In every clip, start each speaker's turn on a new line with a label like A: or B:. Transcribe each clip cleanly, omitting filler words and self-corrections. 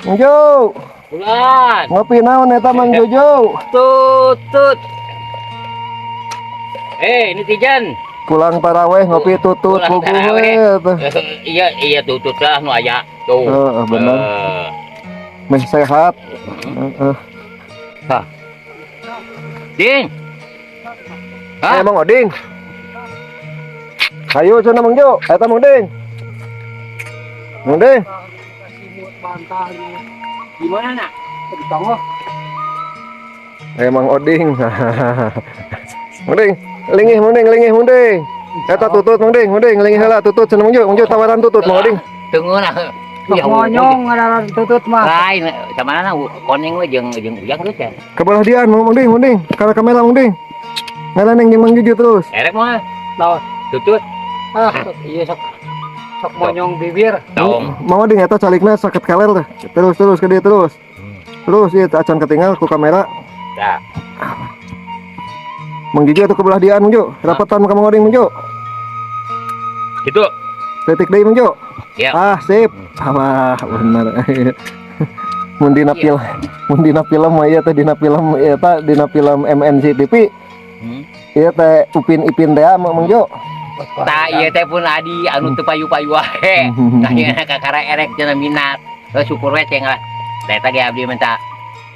A: Mang Jo,
B: Bulan.
A: Ngopi naon eta, Mang Jojo?
B: Tutut. Eh, netizen.
A: Pulang taraweh ngopi tutut.
B: Pulang
A: puguh
B: taraweh.
A: we teh.
B: Iya, iya, tutut lah nu aya. Tuh.
A: Heeh, bener. Meh sehat. Heeh.
B: Hah. Ding. Hah?
A: Eh, Mang Oding. Hayu cenah, Mang Jo, eta Mang Ding. Mang Ding.
C: Bantal.
B: Gimana, Nak?
C: Di tonggoh.
A: Eh, Mang Oding. Mang Ding, lingih, Mang Ding, lingih, Mang Ding. Eta tutut, Mang Ding, Mang Ding, lingih heula tutut cenah, Mang Jo, Mang Jo tawaran tutut, Mang Oding.
B: Tunggu lah.
C: Sok monyong ngaran tutut mah.
B: Lain sama na koneng we jeung jeung ujang geus ya.
A: Ke belah dian, Mang Ding, Mang Ding. Karena kamera, Mang Ding. Ngaleneng jeung Mang Juju terus.
B: Erek mah
C: Naon?
B: Tutut.
C: Ah, iya, sok sok monyong bibir.
B: Tong.
A: Mang Oding, eta calikna saket kaler teh. Terus, terus ke dia terus. Terus ieu acan ketinggal ku kamera.
B: Tah.
A: Mang Juju atuh ke belah dian, Mang Jo. Rapetan ka Mang Oding, Mang Jo.
B: Gitu.
A: Titik deui, Mang Jo.
B: Ya.
A: Ah, sip. Wah, bener. Mun dina film, mun dina film mah ieu teh, dina film ieu teh, dina film MNC TV. Ieu teh Upin Ipin teh, Mang Jo.
B: Tah, ieu teh pun adi anu teu payu-payu wae. Tah, ieu kakara erek cenah minat. Heuh, syukur we ceng lah. Tah, eta ge abdi minta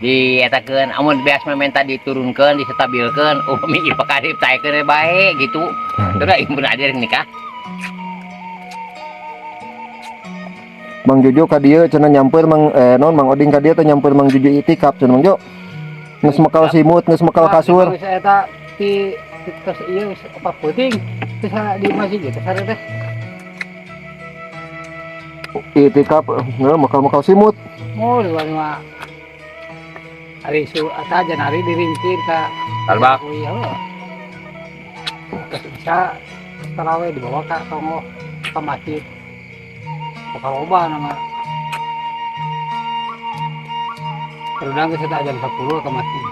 B: dietakeun, amun beas mah minta diturunkeun, disetabilkeun, upami ipakadip taekeun we bae gitu. Terus ieu pun adi rek nikah.
A: Mang Jojo ka dieu cenah nyamper Mang, eh, non Mang Oding ka dieu teh nyamper Mang Jojo itikaf cenah, Mang Jo. Geus mekal simut, geus mekal kasur.
C: Geus eta ti tos ieu geus apa peuting. Terus di masjid gitu sare teh.
A: Itikaf heuh mekal-mekal simut.
C: Oh, dua lima. Ari su eta jan ari diringkir ka
B: Kalbak.
C: Iya. Terus bisa taraweh dibawa ka tonggoh ka masjid. Bakal loba nama. Terudang geus eta jam 10 ke masjid.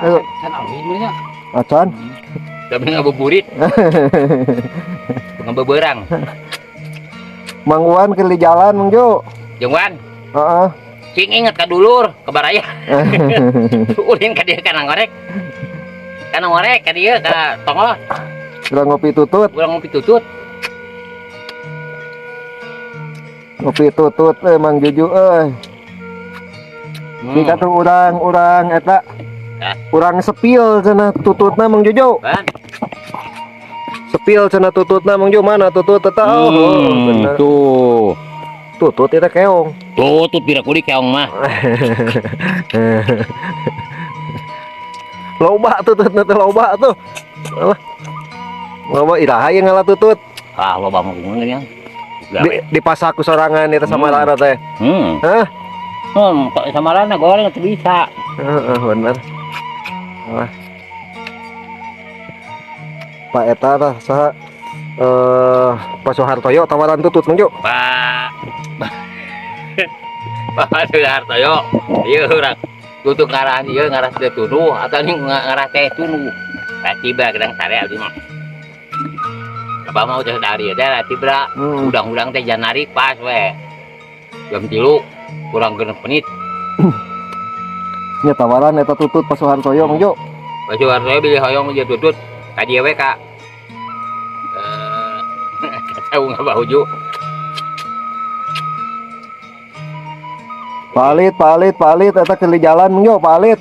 A: Ayo.
C: Can alih mah nya.
A: Acan.
B: Tapi ngabuburit. Ngabeberang.
A: Mang Wan keur di jalan, Mang Jo.
B: Jeung Wan,
A: Heeh.
B: Cing inget ka dulur, ke baraya. Ulin ka dieu kana ngorek. Kana ngorek ka dieu ka tonggoh.
A: Urang ngopi tutut.
B: Urang ngopi tutut.
A: Ngopi tutut eh Mang Juju euy. Jika tuh urang-urang eta
B: Ah.
A: urang sepil cenah tututna, Mang Juju.
B: Ban.
A: Sepil cenah tututna, Mang Ju, mana tutut eta? Oh, bener.
B: Tuh.
A: Tutut eta keong.
B: Tutut tidak kudik keong mah.
A: Loba tututna teh, loba tuh. Alah. Loba, iraha ieu ngala tutut?
B: Ah, loba mah kumaha geuning.
A: Di pasak ku sorangan eta samarana teh. Hah?
B: Kok samarana goreng teu bisa.
A: Heeh, bener. Wah. Pak eta tah saha? Eh, Pak Soehartoyo tawaran tutut, Mang Jo.
B: Pak Pak Soehartoyo, ieu urang tutut ngarahan ieu ngarah teh tunuh atau ini ngarah teh tunuh. Ratibra gedang sare abdi mah. Abah mah udah dari teh ratibra. Udang-udang teh janari pas we. Jam 3 kurang 6 menit.
A: Nya tawaran eta tutut Pak Soehartoyo, Mang Jo.
B: Pak Soehartoyo bilih hoyong ieu tutut ka dieu we ka ka saung Abah Uju.
A: Pak Alit, Pak Alit, Pak Alit eta keur di jalan, Mang Jo, Pak Alit.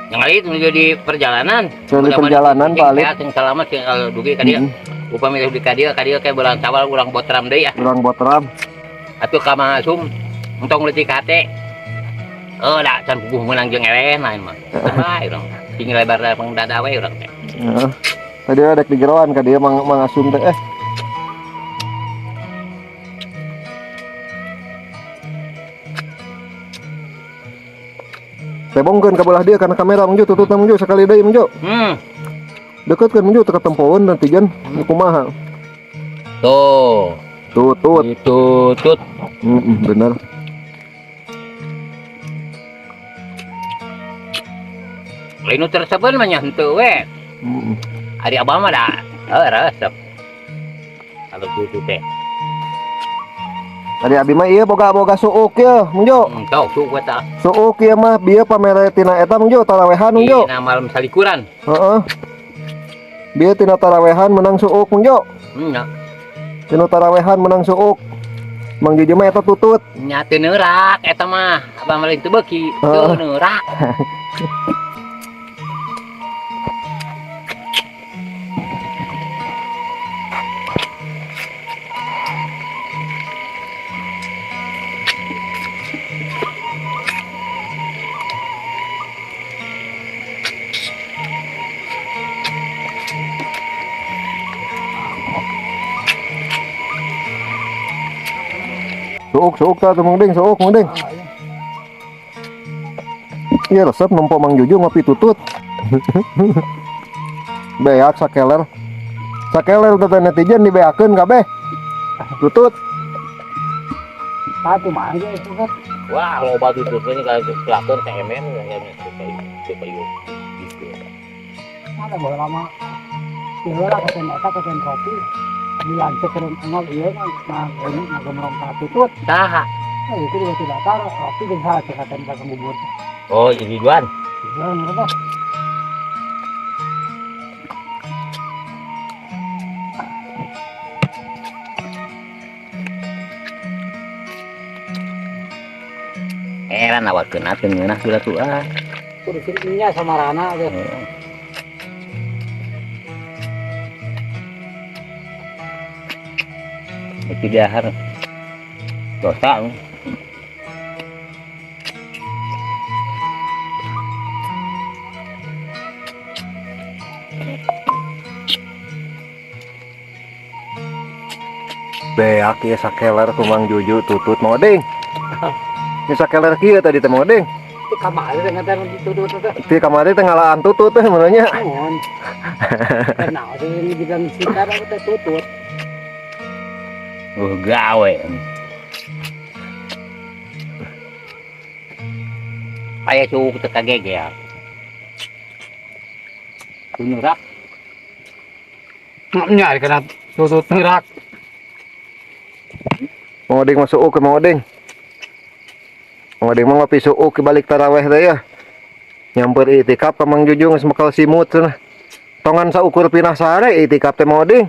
B: Yang lain menuju di perjalanan.
A: Keur di perjalanan, Pak Alit.
B: Sehat, sing selamat, sing kalau dugi ka dieu. Upami dugi ka dieu kayak bulan Sawal urang botram deui ah.
A: Urang botram.
B: Atuh ka Mang Asum entong leutik hate. Oh, da can puguh meunang jeung eleh lain mah. Bae urang. Sing lebar pang dada we urang teh.
A: Heeh. Tadi ada di jeroan ka dieu Mang Mang Asum teh. Eh. Tebongkeun ka belah dieu kana kamera, Mang Jo, tututna, Mang Jo, sakali deui, Mang Jo. Deketkeun, Mang Jo, teu katempoeun nanti jan kumaha.
B: Tuh.
A: Tutut.
B: Tutut.
A: Heeh, bener.
B: Lain nu teresepeun mah nya henteu we.
A: Heeh.
B: Ari abah mah da heuh resep. Kalau tutut teh.
A: Tadi abi mah ieu boga-boga suuk ye, Mang Jo.
B: Tau suuk eta.
A: Suuk ieu mah bieu pamere tina eta, Mang Jo, tarawehan, Mang Jo.
B: Dina malam salikuran.
A: Heeh. Bieu tina tarawehan menang suuk, Mang Jo.
B: Nya.
A: Tina tarawehan menang suuk. Mang Juju mah eta tutut.
B: Nya teu neurak eta mah. Abah mah lain teu beuki, teu neurak.
A: Suuk suuk tah tuh, Mang Ding, suuk, Mang Ding.
C: Ah, iya.
A: Iya resep nempo Mang Juju ngopi tutut. Beak sakeler. Sakeler teh netizen dibeakeun kabeh. Tutut.
C: Satu mah aja itu kan.
B: Wah, loba tutut ini kalau pelakuan seemer ya supaya gitu.
C: Ada bawa lama. Iya lah keten eta keten kopi. Dilancet ke nol iya mah nah ini ngagemrong ka tutut.
B: Saha?
C: Nah, itu juga tidak taruh kopi jeung salah cekatan ka bubur.
B: Oh, jadi duan.
C: Iya, apa?
B: Heran awak kena teu ngeunah sudah tuh ah.
C: Kudu nya sama Rana tuh.
B: Itu dahar. Dosa.
A: Beak ieu sakeler ku Mang Juju tutut, Mang Oding. Ini sakeler kieu tadi teh, Mang Oding.
C: Itu kamari teh ngatan ditutut teh.
A: Di kamari teh ngalaan tutut teh sebenarnya.
C: Nuhun. Kenal sih ini bidang sitar aku teh tutut.
B: Gawe. Aya suuk teu kagegel. Kunurak.
C: Nya kena tutut ngerak.
A: Mang Oding mah suuk ke Mang Oding. Mang Oding mah ngopi suuk ke balik taraweh teh ya. Nyamper itikaf ka Mang Juju geus bekal simut cenah. Tongan saukur pinah sare itikaf teh, Mang Oding.